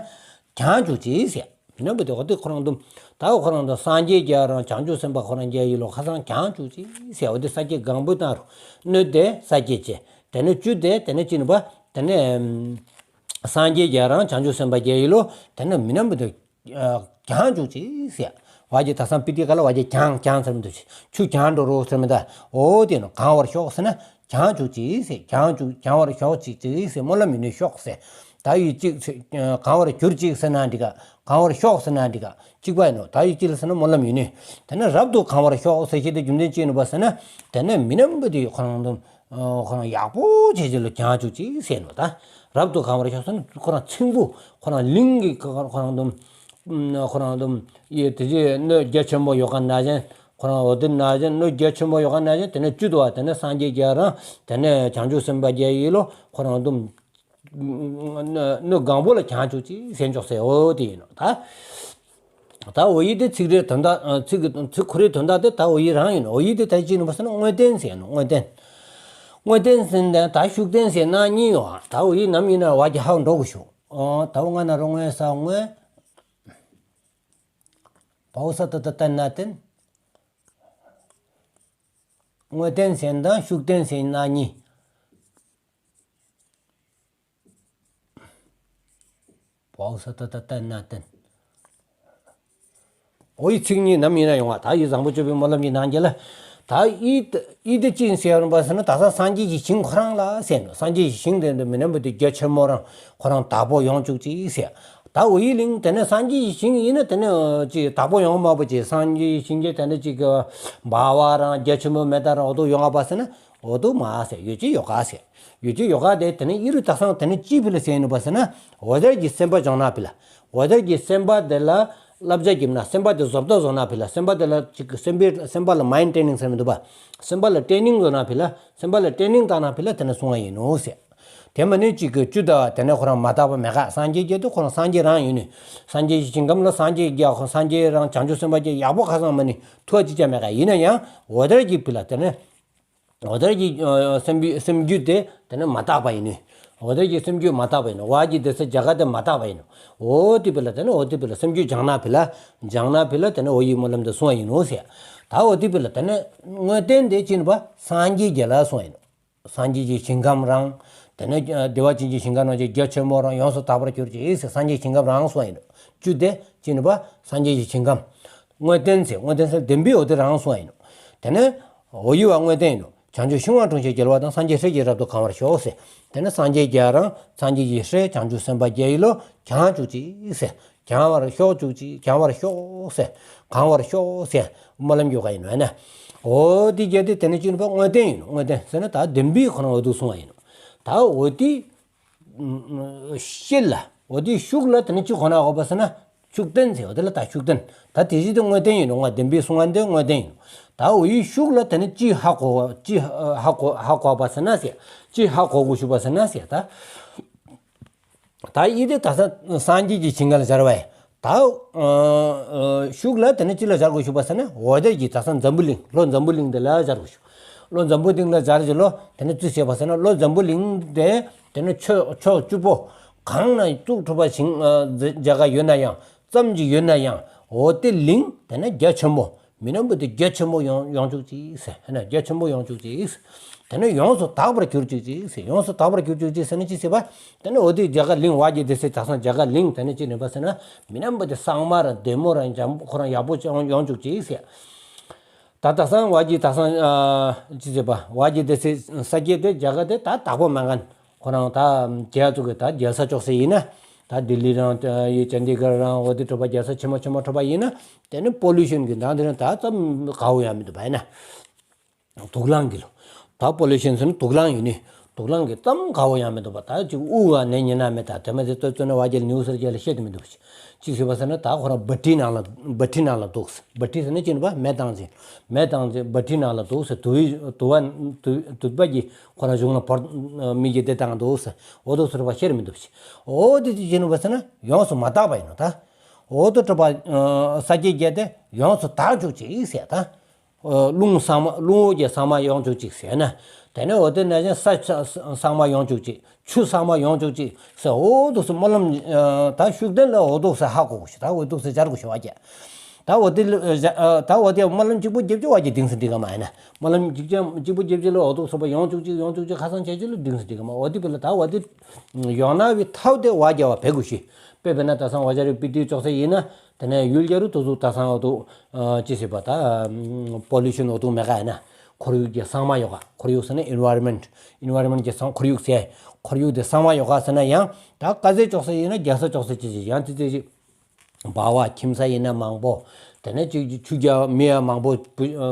གྱང་བཅུག་ཅིག་ཟེར། མི་ན་བུ་དེ་འོ་དེ་ཁོ་རང་དུ། ད་འོ་ཁོ་རང་དུ་སངས་རྒྱས་རྒྱལ་རང་བྱང་ཆུབ་སེམས་དཔའ་ཁོ་རང་རྒྱལ་ཡིན་ལོ་ཁ་སང་གྱང་བཅུག་ཅིག་ཟེར། འོ་དེ་ས་སྐྱེ་གང་བུ་བཏང་རུ། སྣོད་དེ་ས་སྐྱེ་ཅེ། དེ་ནས་བཅུད་དེ་དེ་ནས་ཅི་ནི་བ། དེ་ནས། སངས་རྒྱས་རྒྱལ་རང་བྱང་ཆུབ་སེམས་དཔའ་རྒྱལ་ཡིན་ལོ། དེ་ནས་མི་ན་བུ་དེ། གྱང་བཅུག་ཅིག་ཟེར། བ་གྱི་ད་སང་པི་ཏི་ག་ལ་བ་གྱི་གྱང་གྱང་ཟེར་མི་འདུག་ཆུ་གྱང་འགྲོ་རོགས་ཟེར་མི་འདུག་འོ་དེ་ནི་གང་བར་ཤོག་ཟེར་ན་གྱང་བཅུག་ཅིག་ཟེར། གྱང་བཅུག་གྱང་བར་ཤོག་ཅིག་ཅིག་ཟེར། སྨོན་ལམ་ཡིན་ནི་ཤོག་ཟེར། ད་ཡི་གཅིག་ཟེར། གང་བར་གྱུར་ཅིག་ཟེར་ན་འགྲིག་ག་གང་བར་ཤོག་ཟེར་ན་འགྲིག་ག་གཅིག་པ་ཡིན་ནོ། ད་ཡི་གཅིག་ལ་ཟེར་ན་སྨོན་ལམ་ཡིན་ནི། དེ་ནས་རབ་ཏུ་གང་བར་ཤོག་ཟེར་ཤེས་དེ་རྒྱུ་མཚན་ཅི་ཡིན་ནོ་བ་ཟེར་ན། དེ་ནས་མི་ནམ་བུ་དེ་ཁོ་རང་དུ། ཁོ་རང་ཡག་པོ་བྱས་བྱས་ལ་གྱང་བཅུག་ཅིག་ཟེར་ནོ་ད། རབ་ཏུ་གང་བར་ཤོག་ཟེར་ན་ཁོ་རང་ཚིང་པོ་ཁོ་རང་ལིང་གི་ཁོ་རང་དུ། ཁོ་རང་དུ་ཡེ་དེ་རྗེས་སྣོད་རྒྱ་ཆེན་པོ་ཡོད་ག་ན་བཞིན་ཁོ་རང་འོ་དེ་ན་བཞིན་སྣོད་རྒྱ་ཆེན་པོ་ཡོད་ག་ན་བཞིན་དེ་ནས་བཅུད་དུ་བ་དེ་ནས་སངས་རྒྱས་རྒྱལ་རང་དེ་ནས་བྱང་ཆུབ་སེམས་དཔའ་རྒྱལ་ཡིན་ལོ་ཁོ་རང་དུ། སྣོད་སྣོད་གང་པོ་ལ་གྱང་བཅུག་ཅིག་ཟེར་འཇོག་ཟེར་འོ་དེ་ཡིན་ནོ་ད། ད་འོ་ཡི་དེ་ཚིག་རེ་དོན་དག་ཚིག་གི་ཚིག་ཁོ་རེའི་དོན་དག་དེ་ད་འོ་ཡི་རང་ཡིན་ནོ། འོ་ཡི་དེ་ད་ཅི་ནི་བ་ཟེར་ན་དངོས་བསྟན་ཟེར་ནོ། དངོས་བསྟན། དངོས་བསྟན་ཟེར་ན་ད་ཤུགས་བསྟན་ཟེར་ན་གཉིས་ཡོད། ད་འོ་ཡི་ནམ་ཡིན་ན་བ་གྱི་ཧ་འགྲོ་གི་ཞུ། ཨོ་ད་འོ་ང་ན་རོ་དངོས་ས་དངོས། བའོ་ས་ད་ད་བསྟན་ན་བསྟན། དངོས་བསྟན་ཟེར་ན་ཤུགས་བསྟན་ཟེར་ན་གཉིས། བའོ་ས་ད་ད་བསྟན་ན་བསྟན། འོ་ཡི་ཚིག་གཉིས་ནམ་ཡིན་ན་ཡོང་བ། ད་ཡི་བཟང་པོ་སྤྱོད་པའི་སྨོན་ལམ་གྱི་ནང་རྒྱ་ལ། ད་ཡི་ཡི་དེ་ཅི་ཡིན་ཟེར་རུང་བ་ཟེར་ན་ད་ས་སངས་རྒྱས་ཀྱི་ཞིང་ཁོ་རང་ལ་ཟེར་ནོ། སངས་རྒྱས་ཀྱི་ཞིང་དེ་འདི་མི་ནམ་བུ་དེ་རྒྱ་ཆེན་མོ་རང་ཁོ་རང་བདག་པོ་ཡོང་བཅུག་ཅིག་ཟེར། ད་འོ་ཡི་གླིང་དེ་ནས་སངས་རྒྱས་ཀྱི་ཞིང་ཡིན་ན་དེ་ནས་ཅི་བདག་པོ་ཡོང་མ་བུ་ཅི་སངས་རྒྱས་ཀྱི་ཞིང་གི་དེ་ནས་ཅི་གི་བ་བ་རང་རྒྱ་ཆེན་མོ་མེ་ཏ་རང་འོ་དོ་ཡོང་བ་ཟེར་ན་འོ་དོ་མ་ཟེར། ཡོད་ཅི་ཡོད་ག་ཟེར། ཡོད་ཅི་ཡོད་ག་དེ་དེ་ནས་ཨི་རུ་ད་སང་དེ་ནས་ཅི་ཕི་ལ་ཟེར་ནི་བ་ཟེར་ན། འོ་དར་གྱི་སེམས་དཔའ་སྦྱོང་ན་ཕི་ལ། འོ་དར་གྱི་སེམས་དཔའ་དེ་ལ་བསླབ་བྱ་གྱིབ་ན་སེམས་དཔའ་དེ་བཟོ་ལྟ་བཟོ་ན་ཕི་ལ། སེམས་དཔའ་དེ་ལ་ཅིག་སེམས་པའི་སེམས་དཔའ་ལ་མའིན་ཊེ་ནིང་ཟེར་མི་འདུག་པ། སེམས་པ་ལ་ཊེ་ནིང་བཟོ་ན་ཕི་ལ། སེམས་པ་ལ་ཊེ་ནིང་བཏང་ན་ཕི་ལ་དེ་ནས་གསུང་བ་ཡིན་ནོ་ཟེར། དེ་མ་ནི་ཅིག་གི་བཅུད་ད་དེ་ནས་ཁོ་རང་མ་དག་པ་མེད་ག་སངས་རྒྱས་རྒྱལ་དུ་ཁོ་རང་སངས་རྒྱས་རང་ཡིན་ནི། སངས་རྒྱས་ཀྱི་ཞིང་ཁམས་ལ་སངས་རྒྱས་རྒྱལ་ཁོ་སངས་རྒྱས་རང་བྱང་ཆུབ་སེམས་དཔའ་རྒྱལ་ཡག་པོ་ཁ་སང་མ་ནི་ཐུགས་ཅི་ཅ་མེད་ག་ཡིན་ན་ཡང་འོ་དར་གྱི་ཕི་ལ་དེ་ནས། འོ་དར་གྱི་སེམས་སེམས་རྒྱུད་དེ་དེ་ནས་མ་དག་པ་ཡིན་ནི། འོ་དར་གྱི་སེམས་རྒྱུད་མ་དག་པ་ཡིན་ནི། བ་གྱི་དེ་ས་རྒྱ་ག་དེ་མ་དག་པ་ཡིན་ནི། འོ་དེ་ཕི་ལ་དེ་ནས་འོ་དེ་ཕི་ལ་སེམས་རྒྱུད་སྦྱང་ན་ཕི་ལ། སྦྱང་ན་ཕི་ལ་དེ་ནས་འོ་ཡི་སྨོན་ལམ་དེ་གསུང་བ་ཡིན་ནོ་ཟེར། ད་འོ་དེ་ཕི་ལ་དེ་ནས་དངོས་བསྟན་དེ་ཅི་ནི་བ་སངས་རྒྱས་རྒྱལ་ལ་གསུང་བ་ཡིན་ནོ། སངས་རྒྱས་ཀྱི་ཞིང་ཁམས་རང་། དེ་ནས་བདེ་བ་ཅན་གྱི་ཞིང་ཁམས་རང་ཅིག་རྒྱ་ཆེན་པོ་རང་ཡོངས་སུ་དག་པར་གྱུར་ཅིག་ཟེར་སངས་རྒྱས་ཞིང་ཁམས་རང་གསུང་བ་ཡིན་ནོ། བཅུ་དེ་ཅི་ནི་པ་སངས་རྒྱས་ཀྱི་ཞིང་ཁམས། དངོས་བསྟན་ཟེར། དངོས་བསྟན་ཟེར་བདེན་པའི་འོ་དེ་རང་གསུངས་ཡིན་ནོ། དེ་ནས་འོ་ཡུལ་བ་དངོས་བསྟན་ཡིན་ནོ། བྱང་ཆུབ་ཤིང་དབང་དྲུང་ཆེ་རྒྱལ་བ་དང་། སངས་རྒྱས་སྲས་ཀྱིས་རབ་ཏུ་གང་བར་ཤོག་ཟེར། དེ་ནས་སངས་རྒྱས་བརྒྱ་རང་སངས་རྒྱས་ཀྱི་སྲས་བྱང་ཆུབ་སེམས་དཔའ་བརྒྱ་ཡི་ལོ་གྱང་བཅུག་ཅིག་ཟེར། གྱང་བར་ཤོག་བཅུག་ཅིག་གྱང་བར་ཤོག་ཟེར། གང་བར་ཤོག་ཟེར། སྨོན་ལམ་རྒྱག་ག་ཡིན་ནོ་ཨ་ནི། འོ་དེ་བརྒྱད་དེ་དེ་ནས་ཅི་ནི་པ་དངོས་བསྟན་ཡིན་ནོ། དངོས་བསྟན་ཟེར་ན་ད་བདེན་པའི་ཁོ་རང་འོ་དེ་གསུངས་པ་ཡིན་ནོ། ད་འོ་དེ་ཤེས་ལ་འོ་དེ་ཤུགས་ལ་དེ་ནས་ཅི་གོ་ན་དགོས་པ་ཟེར་ན། ཤུགས་བསྟན་ཟེར་བ་དེ་ལ་ད་ཤུགས་བསྟན། ད་དེ་བཞིན་དུ་དངོས་བསྟན་ཡིན་ནོ། ང་བདེན་པའི་གསུང་བ་འདི་དངོས་བསྟན་ཡིན་ནོ། ད་འོ་ཡི་ཤུགས་ལ་དེ་ནས་ཅི་ཧ་གོ་ཅི་ཧ་གོ་ཧ་གོ་བ་ཟེར་ན་ཟེར། ཅི་ཧ་གོ་དགོས་ཞུ་བ་ཟེར་ན་ཟེར། ད་ད་ཡི་དེ་ད་ས་སངས་རྒྱས་ཀྱི་ཞིང་ཁམས་ལ་སྦྱར་བས། ད་ཨ་ཨ་ཤུགས་ལ་དེ་ནས་ཅི་ལ་སྦྱར་དགོས་ཞུ་བ་ཟེར་ན། འོ་དེ་གི་ད་ས་འཛམ་བུ་གླིང་ལྷོ་འཛམ་བུ་གླིང་དེ་ལ་སྦྱར་དགོས་ཞུ། ལྷོ་འཛམ་བུ་གླིང་ལ་སྦྱར་གྱི་ལོ་དེ་ནས་ཅི་ཟེར་བ་ཟེར་ན། ལྷོ་འཛམ་བུ་གླིང་དེ་དེ་ནས་ཕྱོགས་ཕྱོགས་བཅུ་པོ་གང་ན་གཙུག་གྲུབ་པ་ཞིང་ཨ་རྒྱ་གར་ཡོད་ན་ཡང་ཙམ་གྱི་ཡོད་ན་ཡང་འོ་དེ་གླིང་དེ་ནས་རྒྱ་ཆེན་པོ། མི་རྣམས་པོ་དེ་རྒྱ་ཆེན་པོ་ཡོང་ཡོང་བཅུག་ཅིག་ཟེར། ཧེ་ན་རྒྱ་ཆེན་པོ་ཡོང་བཅུག་ཅིག་ཟེར། དེ་ནས་ཡོངས་སུ་དག་པར་གྱུར་བཅུག་ཅིག་ཟེར། ཡོངས་སུ་དག་པར་གྱུར་བཅུག་ཅིག་ཟེར་ན་ཅི་ཟེར་བ། དེ་ནས་འོ་དེ་རྒྱ་གར་གླིང་བ་གི་སྡེ་སྲིད་དག་ས་རྒྱ་གར་གླིང་དེ་ནས་ཅི་ནི་པ་ཟེར་ན། མི་རྣམས་པོ་དེ་གཙང་མ་ར་བདེ་མོ་ར་འཇམ་པོ་ཁོ་རང་ཡག་པོ་ཅིག་ཡོང་ཡོང་བཅུག་ཅིག་ཟེར། ད་དག་ས་བ་གི་དག་ས་ཨ་ཅི་ཟེར་བ། བ་གི་སྡེ་སྲིད་ས་སྐྱེ་དེ་རྒྱ་གར་དེ་ད་དག་པོ་མ་ངན། ཁོ་རང་ད་རྒྱ་ཚོ་གི་ད་རྒྱལ་ས་ཅོག་ས་ཡིན་ན། ད་ལྡི་ལི་རང་ཡི་ཅན་དི་གར་རང་འོ་དེ་གྲུབ་པ་རྒྱལ་ས་ཆེན་མོ་ཆེན་མོ་གྲུབ་པ་ཡིན་ན། དེ་ནི་པོ་ལུ་ཤན་གི་འདང་དེ་རང་ད་ཙམ་དགའ་བོ་ཡང་མི་འདུག་པ་ཡིན་ན། དུག་རླངས་གི་ལོ། ད་པོ་ལུ་ཤན་ཟེར་ན་དུག་རླངས་ཡིན་ནི། དུག་རླངས་གི་ཙམ་དགའ་བོ་ཡང་མི་འདུག་པ། ད་ཅིག་དབུ་བ་ནས་ཉེ་ན་མེད། ད་དེ་མ་དེ་ལྟོས་ཚོད་ན་བ་རྒྱལ་ནིའུ་སར་རྒྱལ་ལ་བཤད་དུ་མི་འདུག་པ། ཅི་ཟེར་བ་ཟེར་ན། ད་ཁོ་རང་བ་ཊི་ནང་ལ་བ་ཊི་ནང་ལ་འདུག་བ་ཊི་ཟེར་ན་ཅི་ནི་པ་མེ་བཏང་ཅིང་། མེ་བཏང་ཅིང་བ་ཊི་ནང་ལ་འདུག་ཟེར། དུ་བའི་དུ་བ་དུ་དུད་པ་གི་ཁོ་རང་གཞུང་ལ་བོར་མི་གི་དེ་བཏང་འདུག་ཟེར། འོ་དོ་ཟེར་བ་ཤེར་མི་འདུག་པ། འོ་དེ་ཅི་ཟེར་ནི་པ་ཟེར་ན་ཡོངས་སུ་མ་དག་པ་ཡིན་ནོ་ད། འོ་དོ་གྲུབ་པ་ས་སྐྱེ་བརྒྱད་དེ་ཡོངས་སུ་དག་བཅུག་ཅིག་ཟེར་ད། རླུང་གཙང་མ་རླུང་འོ་གི་གཙང་མ་ཡོང་བཅུག་ཅིག་ཟེར་ན། དེ་ནས་འོ་དེ་ནས་ཀྱང་ས་གཙང་མ་ཡོང་བཅུག་ཅིག་ཆུ་གཙང་མ་ཡོང་བཅུག་ཅིག་ཟེར། འོ་དུག་སེ་སྨོན་ལམ་ད་ཤུགས་ལྡན་ལ་འོ་དུག་སེ་ཧ་གོ་དགོས་ཤིག་ད་འོ་དུག་སེ་སྦྱར་དགོས་ཤིག་བ་རྒྱལ། ད་འོ་དེ་ད་འོ་དེ་སྨོན་ལམ་གཅིག་པོ་རྒྱབ་ཀྱི་བ་རྒྱལ་གདིང་སེ་འགྲིག་ག་མ་ཡིན་ན། སྨོན་ལམ་གཅིག་ཀྱང་གཅིག་པོ་རྒྱབ་ཀྱི་ལ་འོ་དུག་སེ་བ་ཡོང་བཅུག་ཅིག་ཡོང་བཅུག་ཅིག་ཁ་སང་བྱས་ཀྱི་ལ་གདིང་སེ་འགྲིག་ག་མ། འོ་དེ་བི་ལ་ད་འོ་དེ་ཡོང་ན་བི་ཐབས་དེ་བ་རྒྱལ་བ་བེ་དགོས་ཤིག་དཔེར་ན་ད་སང་བ་རྒྱལ་རི་པི་ཏི་ཅོག་ས་ཡིན་ན། དེ་ནས་ཡུལ་རྒྱལ་རུ་དུ་ཟུག་ད་སང་འོ་དུག་ཅི་ཟེར་བ་ད་པོ་ལུ་ཤན་འོ་དུག་མེད་ག་ཡིན་ན། ཁོར་ཡུག་གི་གཙང་མ་ཡོད་ག་ཁོར་ཡུག་ཟེར་ན་environment། environment་གི་གཙང་ཁོར་ཡུག་ཟེར། ཁོར་ཡུག་དེ་གཙང་མ་ཡོད་ག་ཟེར་ན་ཡང་ད་དཀར་ཟས་ཅོག་ས་ཡིན་ན་རྒྱལ་ས་ཅོག་ས་ཅི་ཅི་ཡང་ཙི་ཙི་ཅི། འབའ་བ་ཁྱིམ་ས་ཡིན་ན་མང་པོ། དེ་ནས་ཅིག་ཆུ་རྒྱ་མི་ཡང་མང་པོ་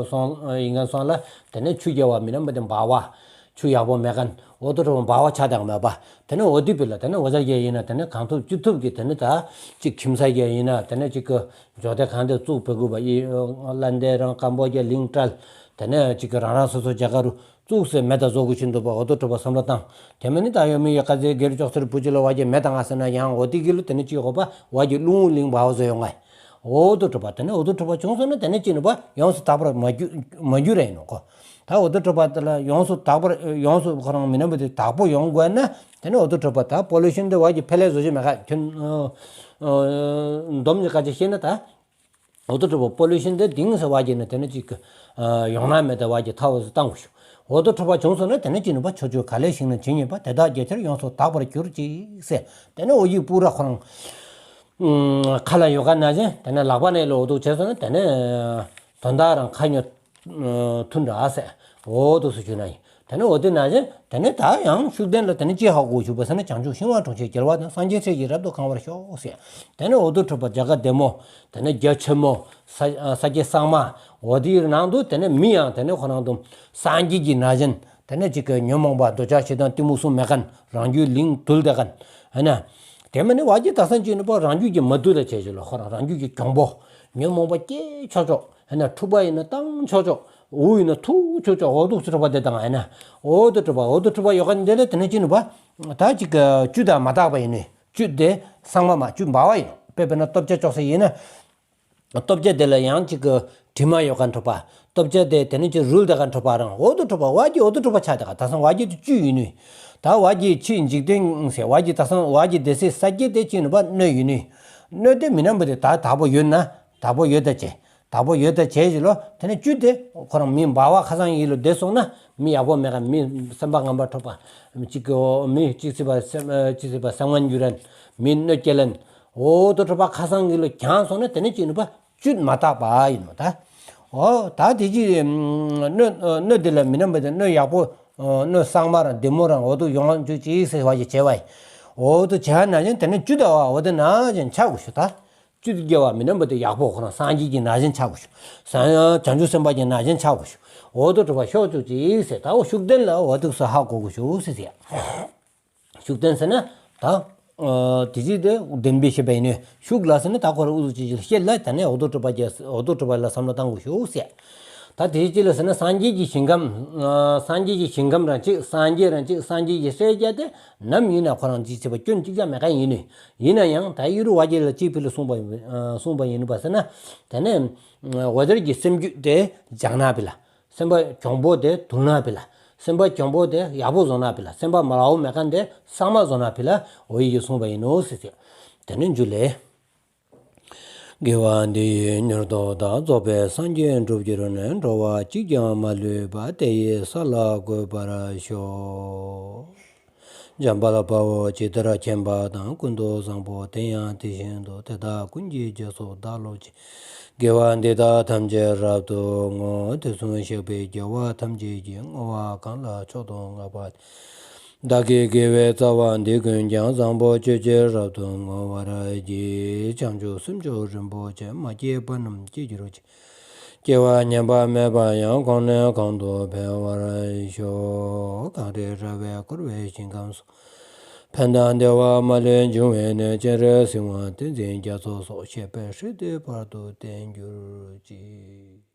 སོང་ཡིན་ག་སོང་ལ། དེ་ནས་ཆུ་རྒྱ་བ་མི་རྣམས་པ་དེ་འབའ་བ། ཆུ་ཡག་པོ་མེད་མཁན་འོ་དོ་གྲུབ་པ་འབའ་བ་ཆགས་དང་མེད་པ། དེ་ནས་འོ་དེ་བི་ལ་དེ་ནས་བ་རྒྱལ་ཡིན་ན་དེ་ནས་གང་ཐུབ་ཅི་ཐུབ་ཀྱི་དེ་ནས་ད་ཅིག་ཁྱིམ་ས་རྒྱ་ཡིན་ན་དེ་ནས་ཅིག་གི་འཇོག་དེ་གང་དེ་བཙུགས་བེ་དགོས་པ་ཡི་ལ་འདས་རང་ཀམ་པོ་རྒྱ་གླིང་བཀྲལ། དེ་ནས་ཅིག་གི་རང་རང་སོ་སོ་རྒྱ་གར་རུ་བཙུགས་སེ་མེད་ད་བཟོ་དགོས་ཤིན་འདུག་པ། འོ་དོ་གྲུབ་པ་བསམ་བློ་བཏང་། དེ་མིན་ནི་ད་ཡོད་མི་ཡོད་དཀར་ཟས་སྒེར་ཅོག་ཚེར་བུ་ཅི་ལ་བ་རྒྱལ་མེད་དང་ང་ཟེར་ན་ཡང་འོ་དེ་གི་ལུ་དེ་ནས་ཅི་ཡོད་པ་བ་རྒྱལ་རླུང་གླིང་འབའ་བ་བཟོ་ཡོང་ང་། འོ་དོ་གྲུབ་པ་དེ་ནས་འོ་དོ་གྲུབ་པ་བྱུང་སོང་ན་དེ་ནས་ཅི་ནི་པ་ཡོངས་སུ་དག་པར་མ་གྱུར་མ་གྱུར་རེད་ནོ་ཁོ། ད་འོ་དོ་གྲུབ་པ་དེ་ལ་ཡོངས་སུ་དག་པར་ཡོངས་སུ་ཁོ་རང་མི་རྣམས་པ་དེ་དག་པོ་ཡོང་དགོས་ན་དེ་ནས་འོ་དོ་གྲུབ་པ་ད་པོ་ལུ་ཤན་དེ་བ་རྒྱལ་ཕལ་ལས་བཟོ་ཅི་མེད་ག་ཁྱོད་འདོམ་གྱི་ཁ་ཅིག་ཤེས་ན་ད། འོ་དོ་གྲུབ་པ་པོ་ལུ་ཤན་དེ་གདིང་སེ་བ་རྒྱལ་ནས་དེ་ནས་ཅིག་ཡོང་ན་མེད་དེ་བ་རྒྱལ་ཐ་འོ་སེ་བཏང་དགོས་ཤིག་འོ་དོ་གྲུབ་པ་བྱུང་སོང་ན་དེ་ནས་ཅི་ནི་པ་ཕྱོགས་བཅུ་ག་ལས་ཤིང་ན་ཇི་སྙེད་པ་དེ་དག་རྒྱ་ཆེར་ཡོངས་སུ་དག་པར་གྱུར་ཅིག་ཟེར། དེ་ནས་འོ་ཡི་སྤུ་ར་ཁོ་རང་ཁ་ལ་ཡོད་ག་ན་ཅན་དེ་ནས་ལག་པ་ནས་ལོ་འོ་དོ་བྱས་སོང་ན་དེ་ནས་དོན་དག་རང་ཁ་ཉོ་ཐུན་འདྲ་ཟེར། འོ་དོ་སུ་ཞུ་ན་ཡིན། དེ་ནས་འོ་དེ་ན་ཅན་དེ་ནས་ད་ཡང་ཤུགས་ལྡན་ལ་དེ་ནས་ཅི་ཧ་གོ་ཞུ་བ་ཟེར་ན། བྱང་ཆུབ་ཤིང་དབང་དྲུང་ཆེ་རྒྱལ་བ་དང་། སངས་རྒྱས་སྲས་ཀྱིས་རབ་ཏུ་གང་བར་ཤོག་ཟེར། དེ་ནས་འོ་དོ་གྲུབ་པ་རྒྱ་གར་བདེ་མོ། དེ་ནས་རྒྱ་ཆེན་མོ། ས་ས་སྐྱེ་གཙང་མ། འོ་དེའི་ནང་དུ་དེ་ནས་མི་ཡང་དེ་ནས་ཁོ་རང་དུ་སངས་རྒྱས་ཀྱི་ན་ཅན་དེ་ནས་ཅིག་གི་ཉོན་མོངས་པ་འདོད་ཆགས་ཞེ་སྡང་གཏི་མུག་གསུམ་མེད་མཁན་རང་རྒྱུད་ལིང་དུལ་བསྡད་མཁན་ཧེ་ན། དེ་མ་ནི་བ་རྒྱལ་ད་སང་ཅི་ནི་པ་རང་རྒྱུད་ཀྱི་མ་དུལ་ལ་བྱས་ཅི་ལོ་ཁོ་རང་རང་རྒྱུད་ཀྱི་གྱོང་པོ། ཉོན་མོངས་པ་སྐྱེ་ཆོག་ཆོག་ཧེ་ན་འཁྲུག་པ་ཡིན་ན་བཏང་ཆོག་ཆོག་འུ་ཡིན་ན་ཐུག་ཆོག་ཆོག་འོ་དོ་གྲུབ་པ་དེ་དང་ཧེ་ན། འོ་དོ་གྲུབ་པ་འོ་དོ་གྲུབ་པ་ཡོད་མཁན་དེ་ལ་དེ་ནས་ཅི་ནི་པ། ད་ཅིག་གི་བཅུད་དང་མ་དག་པ་ཡིན་ནི། བཅུད་དེ་གཙང་མ་མ་བཅུད་འབའ་བ་ཡིན། དཔེར་ན་སྟོབས་ཆ་ཅོག་ས་ཡིན་ན། སྟོབས་ཆ་དེ་ལ་ཡང་ཅིག་གི་དྲི་མ་ཡོད་མཁན་གྲུབ་པ། སྟོབས་ཆ་དེ་དེ་ནས་ཅིག་རུལ་བསྡད་མཁན་གྲུབ་པ་རང་འོ་དོ་གྲུབ་པ་བ་རྒྱལ་འོ་དོ་གྲུབ་པ་ཆགས་བསྡད་ག་ད་སང་བ་རྒྱལ་དེ་བཅུད་ཡིན་ནི། ད་བ་རྒྱལ་ཕྱི་འཇིག་རྟེན་ཟེར་བ་རྒྱལ་ད་སང་བ་རྒྱལ་སྡེ་སྲིད་ས་སྐྱེ་དེ་ཅི་ནི་པ་སྣོད་ཡིན་ནི། སྣོད་དེ་མི་རྣམས་པ་དེ་ད་དག་པོ་ཡོད་ན་དག་པོ་ཡོད་ད་བྱས། དག་པོ་ཡོད་ད་བྱས་ཞིག་ལོ། དེ་ནས་བཅུད་དེ་ཁོ་རང་མི་འབའ་བ་ཁ་སང་ཡིན་ལོ་བསྡད་སོང་ན་མི་ཡག་པོ་མེད་ག་མི་སེམས་པ་ངན་པ་འཁྲུག་པ། གཅིག་གི་མི་གཅིག་སྲིད་པ་སེམས་གཅིག་སྲིད་པ་སེམས་ངན་འགྱུར་རན། མི་གནོད་སྐྱེལ་ལན། འོ་དོ་གྲུབ་པ་ཁ་སང་གི་ལོ་གྱང་སོང་ན་དེ་ནི་ཅི་ནུས་པ་བཅུད་མ་དག་པ་ཡིན་ནོ་ད། འོ་ད་དེ་ཅི་སྣོད་སྣོད་དེ་ལ་མི་རྣམས་པ་དེ་སྣོད་ཡག་པོ། སྣོད་གཙང་མ་རང་བདེ་མོ་རང་འོ་དོ་ཡོང་བཅུག་ཅིག་ཟེར་བ་ཞིག་བྱས་པ་ཡིན། འོ་དོ་བྱས་ན་ཅན་དེ་ནི་བཅུད་ད་བ་འོ་དེ་ན་ཅན་ཆགས་དགོས་ཤོག་ད། བཅུད་དགེ་བ་མི་རྣམས་པ་དེ་ཡག་པོ་ཁོ་རང་སངས་རྒྱས་ཀྱི་ན་ཅན་ཆགས་དགོས་ཤོག་སངས་བྱང་ཆུབ་སེམས་དཔའ་གྱི་ན་ཅན་ཆགས་དགོས་ཤོག་འོ་དོ་གྲུབ་པ་ཤོག་བཅུག་ཅིག་ཟེར། ད་འོ་ཤུགས་ལྡན་ལ་འོ་དུག་ས་ཧ་གོ་དགོས་ཤོག་ཟེར་ཟེར། ཤུགས་ལྡན་ཟེར་ན་ད། དེ་ཅི་དེ་བདེན་པའི་ཤེས་པ་ཡིན་ནོ། ཤུགས་ལ་ཟེར་ན་ད་ཁོ་རང་ཨུ་ཚུགས་ཅིག་ཅིག་ཤེས་ལ་དེ་ནས་འོ་དོ་གྲུབ་པ་རྒྱལ་འོ་དོ་གྲུབ་པ་ལ་བསམ་བློ་བཏང་དགོས་ཤོག་ཟེར། ད་དེ་ཅི་ལ་ཟེར་ན་སངས་རྒྱས་ཀྱི་ཞིང་ཁམས། སངས་རྒྱས་ཀྱི་ཞིང་ཁམས་རང་གཅིག་སངས་རྒྱས་རང་གཅིག་སངས་རྒྱས་ཀྱི་སྲས་བརྒྱ་དེ་ནམ་ཡིན་ན་ཁོ་རང་ཅིག་བྱེད་པ་སྐྱོན་གཅིག་ཀྱང་མེད་ཀ་ཡིན་ནོ། ཡིན་ན་ཡང་ད་ཡུ་རུ་བ་རྒྱལ་ལ་ཅིག་ཕི་ལ་གསུངས་པ་ཡིན་གསུངས་པ་ཡིན་པ་ཟེར་ན། དེ་ནས་འོད་གསལ་གྱི་སེམས་རྒྱུད་དེ་སྦྱང་ན་ཕི་ལ། སེམས་པ་གྱོང་པོ་དེ་དུང་ན་ཕི་ལ། སེམས་པ་གྱོང་པོ་དེ་ཡག་པོ་བཟོ་ན་ཕི་ལ། སེམས་པ་མ་ལའོ་མེད་མཁན་དེ་གཙང་མ་བཟོ་ན་ཕི་ལ། འོ་ཡི་གི་གསུངས་པ་ཡིན་ནོ་ཟེར་ཟེར། དེ་ནི་འཇུ་ལེ། དགེ་བ་འདི་ཡིས་མྱུར་དུ་བདག་རྫོགས་པའི་སངས་རྒྱས་འགྲུབ་གྱུར་ནས། འགྲོ་བ་གཅིག་ཀྱང་མ་ལུས་པ། དེ་ཡི་ས་ལ་འགོད་པར་ཤོག་འཇམ་དཔལ་དཔའ་བོས་ཇི་ལྟར་མཁྱེན་པ་དང་། ཀུན་ཏུ་བཟང་པོ་དེ་ཡང་དེ་བཞིན་དུ། དེ་དག་ཀུན་གྱི་རྗེས་སུ་བདག་སློབ་ཅིང་། དགེ་བ་འདི་དག་ཐམས་ཅད་རབ་ཏུ་བསྔོ། དུས་གསུམ་གཤེགས་པའི་རྒྱལ་བ་ཐམས་ཅད་ཀྱིས། བསྔོ་བ་གང་ལ་མཆོག་ཏུ་བསྔགས་པ་དེས། བདག་གིས་དགེ་བའི་རྩ་བ་འདི་ཀུན་ཀྱང་། བཟང་པོ་སྤྱོད་ཕྱིར་རབ་ཏུ་བསྔོ་བར་བགྱི། བྱང་ཆུབ་སེམས་མཆོག་རིན་པོ་ཆེ། མ་སྐྱེས་པ་རྣམས་སྐྱེ་གྱུར་ཅིག་སྐྱེ་བ་ཉམས་པ་མེད་པ་ཡང་། གོང་ནས་གོང་དུ་འཕེལ་བར་ཤོག་གངས་རི་ར་བས་བསྐོར་བའི་ཞིང་ཁམས་སུ། ཕན་དང་བདེ་བ་མ་ལུས་འབྱུང་བའི་གནས། སྤྱན་རས་གཟིགས་དབང་བསྟན་འཛིན་རྒྱ་མཚོའི་སོགས། གཤེགས་པའི་སྲས་དེ་བར་དུ་བརྟན་གྱུར་ཅིག